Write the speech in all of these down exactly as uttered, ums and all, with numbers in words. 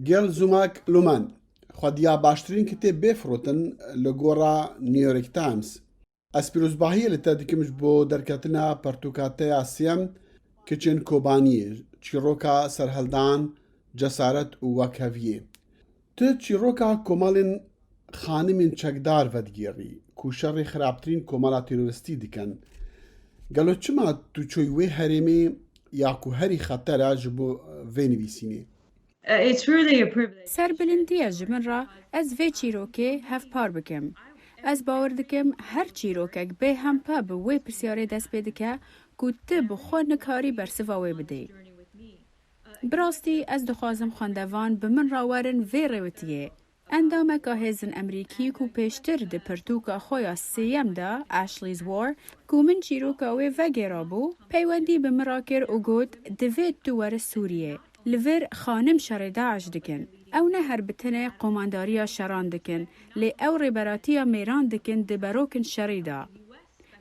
Gel Zumak Luman, xwediya baştirîn kitêb bê firotin li gora New York Times. Ez pîrozbahiyê li te dikim ji bo derketina pertûka te ya sêyem, Kiçên Kobaniyê, çîroka serhildan, cesaret û wekheviyê. Tu çîroka komelên xanimên çekdar vedigêrî ku şerê xirabtirîn komela teroristî dikin. Gelo çima tu çûyî wê herêmê ya ku herî xeter e ji bo vê nivîsînê? Serbilindî ye ji min re ez vê çîrokê hevpar bikim. Ez bawer dikim her çîrokek bêhempa bi wê pirsyarê dest pê dike ku tu bi xwe nikarî bersiva wê bidê. Bi rastî ez dixwazim xwendevan bi min re werin vê rêwitiyê. Endameka hêzin Emerîkî ku pêştir di pirtûka xwe ya sêyem de, Ashley's War, ku min çîroka wê vegêrabû, peywendî bi min re kir û got, divê tu were Sûriyê. Li vir xanim şerê DAIŞ dikin. Ew ne her bi tenê qomandariya şeran dikin, lê ew rêberatiya mêran dikin di berokin şerî de.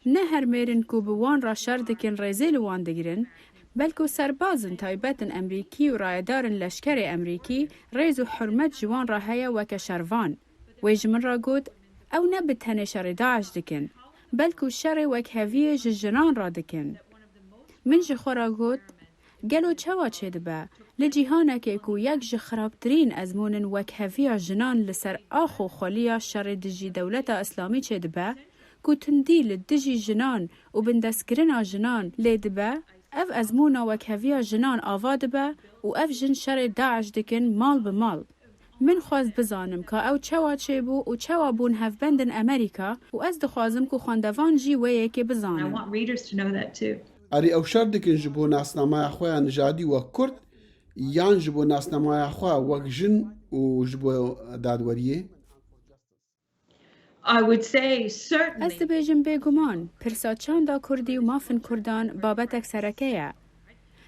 Ne her mêr in ku bi wan re şer dikin rêzê li wan digirin, belku serbazin taybet in Emerîkî û rayedarên leşkerê Emerîkî rêz û hurmet ji wan re heye weke şervan. Wê ji min re got, ew ne bi tenê şerê DAIŞ dikin, belku şerê wekheviyê ji jinan re dikin. Min ji xwe re got, gelo çawa çêdibe? Li cîhanekê ku yek ji xirabtirîn ezmûnin wekheviya jinan li ser ax û xweliya şerê dijî dewleta Îslamî çêdibe, ku tundî li dijî jinan û bindestkirina jinan lê dibe, ev ezmûna wekheviya jinan ava dibe û ev jin şerê DAIŞ dikin mal bi mal. Min xwest bizanim ka ew çawa çêbû û çawa bûn hevbendin Emerîka û ez dixwazim ku xwendevan jî wê yekê bizanin. Erê ew şer dikin ji bo nasnameya xwe ya nijadî wek Kurd yan ji bo nasnameya xwe wek jin û ji bo dadweriyê? Ez dibêjim bêguman, pirsa çanda Kurdî û mafin Kurdan babetek sereke ye.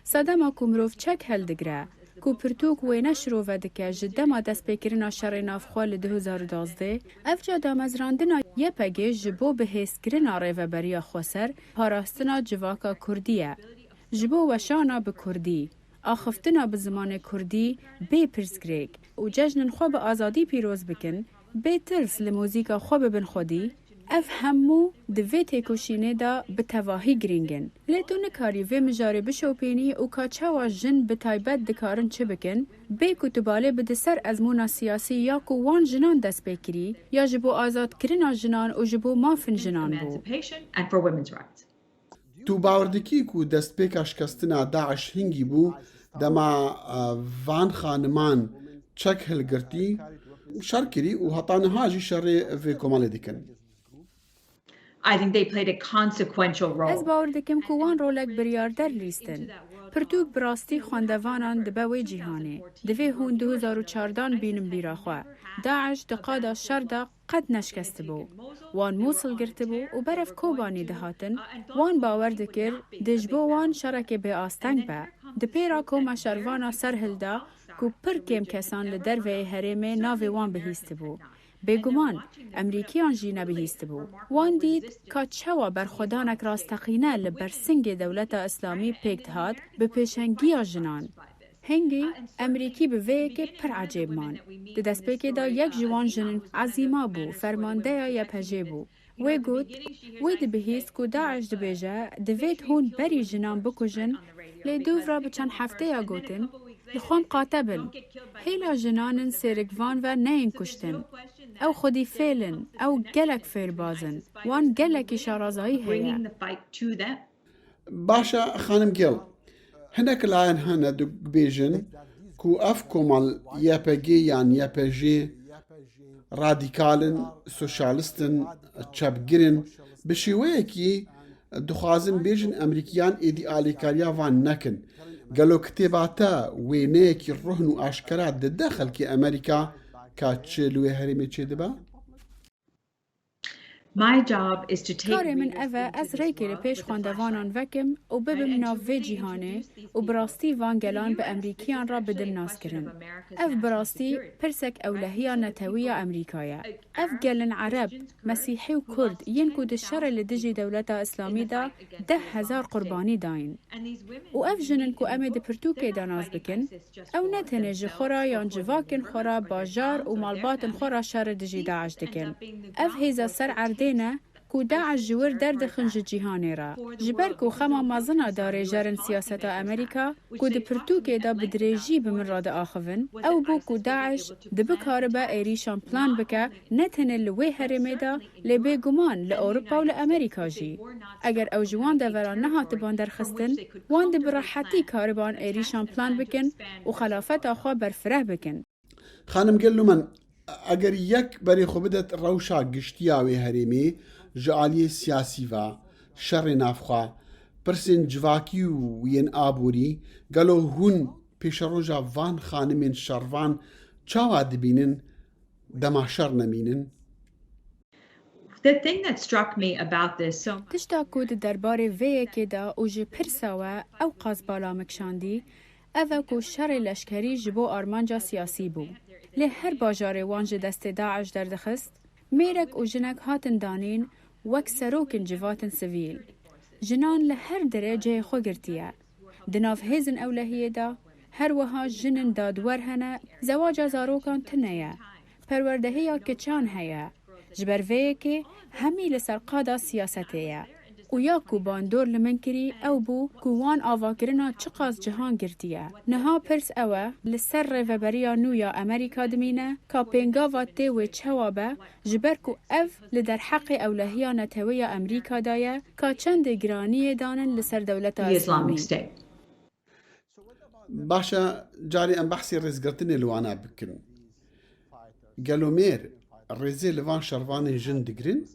Sedema ku mirov çek heldigre, ku pirtûk wêne şirove dike ji dema destpêkirina şerê navxwe li du hezar û duwazdeh, ev ca damezrandina Y P G ji bo bihêzkirina rêveberiya xweser, parastina civaka Kurdî ye. Ji bo weşana bi Kurdî, axiftina bi zimanê Kurdî bê pirsgirêk û cejnên xwe bi azadî pîroz bikin, bê tirs li muzîka xwe bibin xwedî, ev hemû di vê têkoşînê de bi tevahî girîng in. Lê tu nikarî vê mijarê bişopînî û ka çawa jin bi taybet dikarin çi bikin, bê ku tu balê bidî ser ezmûna siyasî ya ku wan jinan dest pê kirî, ya ji bo azadkirina jinan û ji bo mafin jinan bû. Tu bawer dikî ku destpêka şikestina DAIŞ hingî bû, dema, e, van xaniman çek hilgirtî, şer kirî û heta niha jî şerê vê komelê dikin? Ez bawer dikim ku wan rolek biryarder lîstin. Pirtûk bi rastî xwendevanan dibe wê cîhanê. Divê hûn du hezar û çardan bînin bîra xwe. DAIŞ di qada şer de qet neşkestibû. Wan Mûsil girtibû û berev Kobanî dihatin, wan bawer dikir dê ji bo wan şerekê bêasteng be. Di pêra koma şervana Serhil de ku pir kêm kesan li derveyê herêmê navê wan bihîstibû. Bêguman, Emerîkiyan jî nebihîstibû. Wan dît ka çawa berxwedanek rasteqîne li ber singê dewleta Îslamî pêk dihat bi pêşengiya jinan. Hingî, Emerîkî bi vê yekê pir ecêb man. Di destpêkê de yek ji wan jin Ezîma bû, fermandeya Y P G bû. Wê got, wê dibihîst ku DAIŞ dibêje, divêt hûn berî jinan bikujin, lê dûv re bi çend hefteya gotin, li xwe miqate bin. Hêla jinan in sêrikvan ve neyên kuştin. Ew xwedî fêl in, ew gelek fêlbaz in. Wan gelekî şarazayî heye. Baş e, xanim Gill, hinek layan hene dibêjin ku ev komal Y P G yan Y P J radîkal in, sosyalist in, çepgir in, bi şêweyekî dixwazin bêjin Emerîkiyan êdî alîkariya van nekin. Gelo kitêba te wêneyekî ruhn û aşkera dide xelkê Emerîka ka çi li wê herêmê çêdibe? My job is to take Karê min ev e, ez rêkê li pêş xwendevanan vekim û bibim nav vê cîhanê û bi rastî van gelan bi Emerîkiyan re bidim naskirin. Ev bi rastî pirsek ewlehiya netewî ya Emerîka ye. Ev gelin Ereb, Mesîhî û Kurd yên ku di şerê li dijî dewleta Îslamî de deh hezar qurbanî dayîn. Û ev jin in ku em ê di pirtûkê de nas bikin, ew ne tenê ji xwe re yan civakên xwe re, bajar û malbatên xwe re şerê dijî DAIŞ dikin. Ev hêza ser erdê ne ku DAIŞ ji wir derdixin ji cîhanê re. Ji ber ku xema mezin a darê jerin siyaseta Amerîka ku di pirtûkê de bi dirêjî bi min re diaxivin, ew bû ku DAIŞ dibikaribe êrîşan plan bike, ne tenê li wê herêmê de, lê bêguman li Ewropa û li Amerîka jî. Eger ew ji wan deveran nehatiban derxistin, wan dî bi rehetî kariban êrîşan plan bikin û xelafeta xwe berfireh bikin. Xanim Gellumen, eger yek berê xwe bidet rewşa giştiya wê herêmê ji aliyê siyasî ve, şerê navxwe, pirsên civakî û yên aborî, gelo hûn pêşeroja van xanimên şervan çawa dibînin, dema şer nemînin? The thing that struck me about this so much Tişta ku di derbarê vê yekê de û ji pirsa we ew qas bala min kişandî, ev e ku şerê leşkerî ji bo armanca siyasî bû. Lê her bajarê wan ji destê DAIŞ derdixist, mêrek û jinek hatin danîn wek serokên civatên sivîl. Jinan li her derê cihê xwe girtiye. Di nav hêzên ewlehiyê de her wiha jin ên dadwer hene, zewaca zarokan tune ye, perwerdehiya kiçan heye. Ji ber vê yekê hemî li ser qada siyasetê ye. Û ya ku bandor li min kirî ew bû ku wan avakirina çiqas cihan girtiye. Niha pirs ew e, li ser rêveberiya nû ya Amerîka dimîne, ka pêngava tê wê çawa be, ji ber ku ev li derheqê ewlehiya netewî ya Amerîka de ye, ka çendê giraniyê danin li ser dewleta Îslamî. Baş e, carê em behsê rêzgirtinê li wana bikin. Gelo mêr rêzê li van şervanên jin digirin?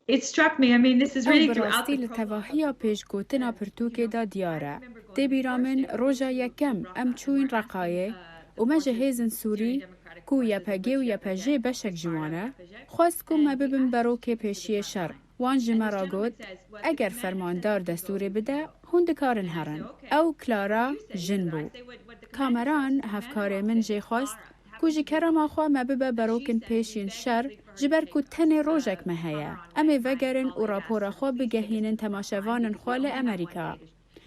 It struck me, I mean, this is Ew really bi throughout rastî the li program. Tevahiya pêşgotina pirtûkê de diyar e. Tê bîra min roja yekem em çûyîn Reqayê û me ji hêzên Sûrî, ku Y P G û Y P J beşek ji wan e, xwest ku me bibin berokê pêşiyê şer. Wan ji me re got, eger fermandar destûrê bide, hûn dikarin herin. Ew Clara jin bû. Kameran, hevkarê min jê xwest ku ji kerema xwe me bibe berokin pêşîn şer, ji ber ku tenê rojek me heye. Em ê vegerin û rapora xwe bigehînin temaşevanên xwe li Amerîka.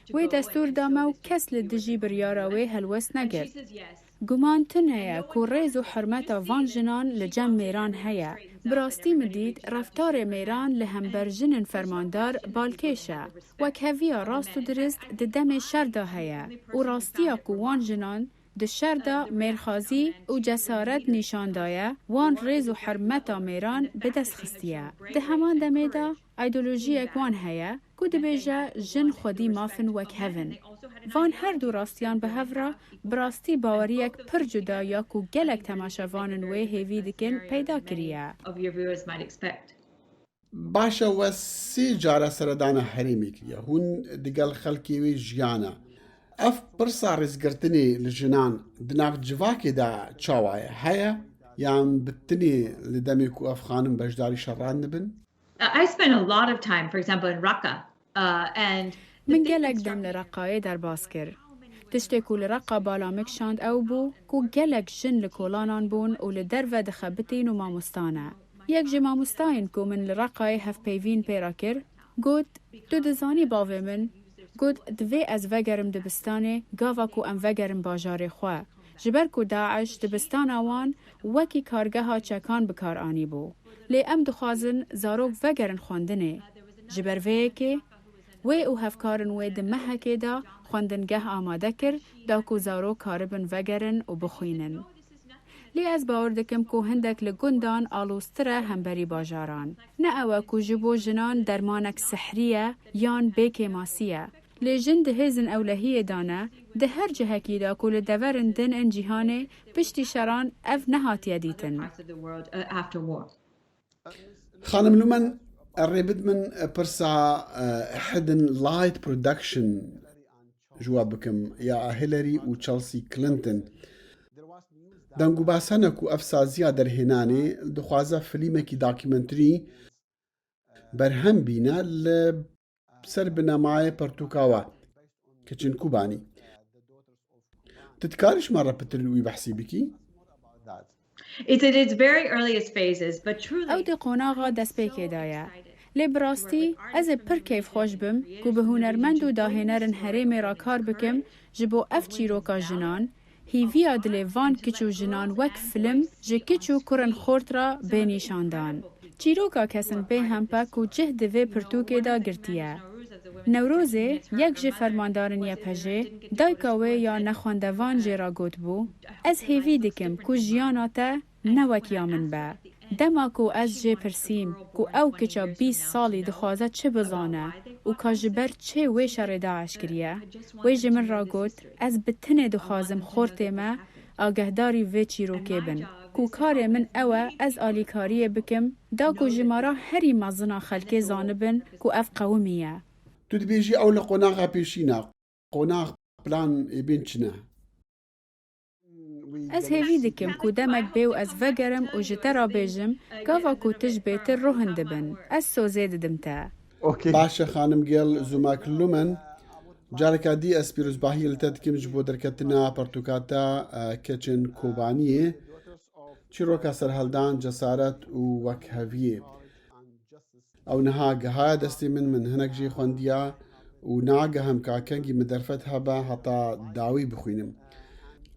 Wê destûr da me û kes li dijî biryara wê helwest negirt. Guman tune ye ku rêz û hurmeta van jinan li cem mêran heye. Bi rastî min dît reftarê mêran li hember jinên fermandar balkêş e. Wekheviya rast û dirist di demê şer de heye û rastiya ku wan jinan di şer de mêrxazî û cesaret nîşan daye, wan rêz û hurmeta mêran bi dest xistiye. Di heman demê de, îdeolojiyek wan heye ku dibêje jin xwedî maf in wek hev in. Van her du rastiyan bi hev re bi rastî baweriyek pir cuda ya ku gelek temaşevanên wê hêvî dikin peyda kiriye. Of your viewers might expect. Baş e, we sê cara seredana herêmê kiriye. Hûn digel xelkê wê jiyane. Ev pirsa rêzgirtinê li jinan di nav civakê de çawa ye? Heye? Yan bi tinê li demê ku ev xanim beşdarî şeran dibin? Uh, I spent a lot of time, for example, in Raqqa, uh, and the Min thing that gelek dem li struck me Reqayê derbas kir. Tiştê ku li Reqa bala min kişand ew bû ku gelek jin li kolanan bûn û li derve dixebitîn û mamosta ne. Yek ji mamostayên ku min li Reqayê hevpeyvîn pê re kir, got, tu dizanî bavê min, got, divê ez vegerim dibistanê, gava ku em vegerin bajarê xwe. Ji ber ku DAIŞ dibistana wan wekî kargeha çekan bi kar anîbû. Lê em dixwazin zarok vegerin xwendinê. Ji ber vê yekê, wê û hevkarên wê di mehekê de xwendingeh amade kir, da ku zarok karibin vegerin û bixwînin. Lê ez bawer dikim ku hindek li gundan aloztir e hemberî bajaran. Ne ew e ku ji bo jinan dermanek sihrî ye yan bê kêmasî ye. Lê jin di hêzên ewlehiyê de ne, di her cihekî de ku li deverên din ên cîhanê piştî şeran ev nehatiye dîtin. Parts of the world, uh, after war. Xanim Lumen, rê bid min pirsa, eh, Hidden Light Production ji we bikim, ya Hillary û Chelsea Clinton. Deng û bas hene ku ev saziya derhênanê dixwaze filîmekî dokumenterî berhem bîne li ser binemayê pertûka we, Keçên Kobanî. Tu dikarî ji me re pitir li wî behsî bikî? It's at its very earliest phases, but truly Ew di qonaxa destpêkê de ye. Lê bi rastî ez ê pir keyfxweş bim ku bi hunermend û dahênerin herêmê re kar bikim ji bo ev çîroka jinan, hîviya dilê van kiç û jinan wek film ji kiç û kurên xort re bê nîşandan. Çîroka kesin bê hempe ku cih di vê pirtûkê de girtiye. Newrozê yek ji fermandarên Y P J, dayika wê ya nexwendevan jê re gotibû, ez hêvî dikim ku jiyana te ne wek ya min be. Dema ku ez jê pirsîm ku ew kiça bîst salî dixwaze çi bizane û ka ji ber çê wê şerê DAIŞ kiriye, wê ji min re got, ez bi tinê dixwazim xortê me agahdarî vê çîrokê bin. Ku karê min ew e ez alîkariyê bikim, da ku jimara herî mezin a xelkê zanibin ku ev qewimî ye. Tu dibêjî ew li qonaxa pêşîn e. Qonax, plan ê bên çi ne? Ez hêvî dikim ku demek bê û ez vegerim û ji te re bêjim, gava ku tişt bêtir rohin dibin. Ez sozê didim te. Okay. Baş e, xanim Gail Zuma Klumen. Careka dî ez pîrozbahiyê li te dikim ji bo derketina pertûka te, e, Keçên Kobaniyê. Çîroka serhildan, cesaret û wekheviyê. Ew niha gihaye destê min, min hinek jê xwendiya û nagehim ka kengî min derfet hebe heta dawî bixwînim.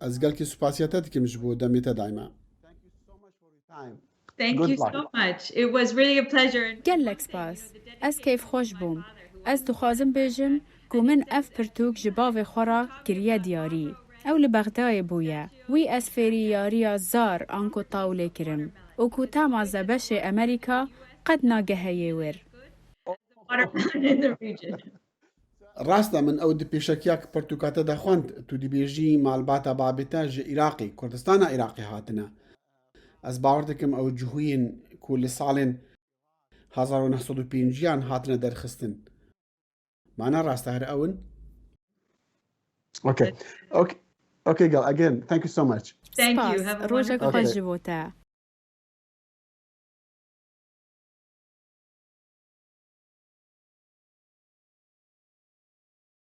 Ez gelkî spasiya te dikim ji bo demê te daîme. Thank Good you luck. so much. It was really a pleasure. Gelek spas. Ez keyfxweş bûm. Ez dixwazim bêjim ku min ev pirtûk ji bavê xwe re kiriye diyarî. Ew li Bexdayê bûye. Wî ez fêrî yariya zar anku tawlê kirim û ku temaze beşê Emerîka qet nageheyê wir. Watermelon in the region. Rast e, min ew di pêşekiya pirtûka te de xwend. Tu dibêjî malbata babê te ji Iraqê, Kurdistana Iraqê hatine. Ez bawer dikim ew cihûyên ku li salên hezar û neh sed û pêncî an hatine derxistin. Mana rast e, her ew in? Okay. Okay. Okay, Gail, again, thank you so much. Thank you. Spas. Have a Rojek wonderful xweş Okay. ji bo te.